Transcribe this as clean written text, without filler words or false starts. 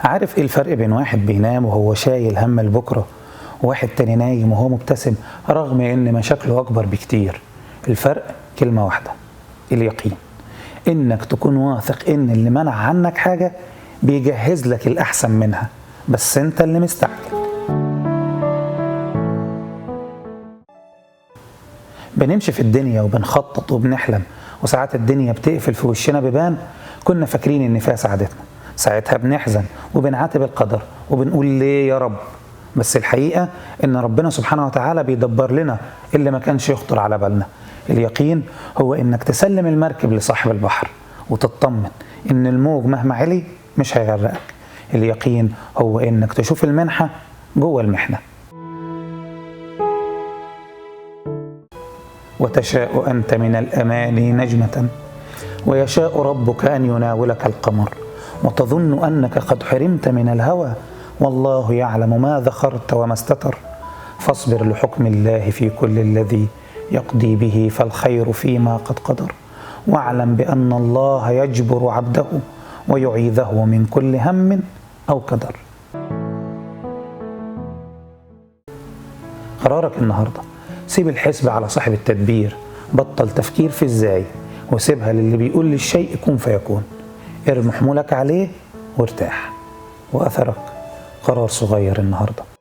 عارف ايه الفرق بين واحد بينام وهو شايل هم لبكرة وواحد تاني نايم وهو مبتسم رغم ان مشاكله اكبر بكتير؟ الفرق كلمة واحدة، اليقين. انك تكون واثق ان اللي منع عنك حاجة بيجهز لك الاحسن منها، بس انت اللي مستعجل. بنمشي في الدنيا وبنخطط وبنحلم، وساعات الدنيا بتقفل في وشنا بيبان كنا فاكرين ان فيها سعادتنا. ساعتها بنحزن وبنعاتب القدر وبنقول ليه يا رب، بس الحقيقة ان ربنا سبحانه وتعالى بيدبر لنا اللي ما كانش يخطر على بالنا. اليقين هو انك تسلم المركب لصاحب البحر وتطمن ان الموج مهما علي مش هيغرقك. اليقين هو انك تشوف المنحة جوه المحنة. وتشاء أنت من الأماني نجمة، ويشاء ربك أن يناولك القمر، وتظن أنك قد حرمت من الهوى، والله يعلم ما ذخرت وما استتر. فاصبر لحكم الله في كل الذي يقضي به، فالخير فيما قد قدر. واعلم بأن الله يجبر عبده ويعيذه من كل هم أو كدر. قرارك النهاردة، سيب الحسب على صاحب التدبير، بطل تفكير في ازاي، وسيبها للي بيقول للشيء كن فيكون. ارمي حمولك عليه وارتاح. وأثرك قرار صغير النهاردة.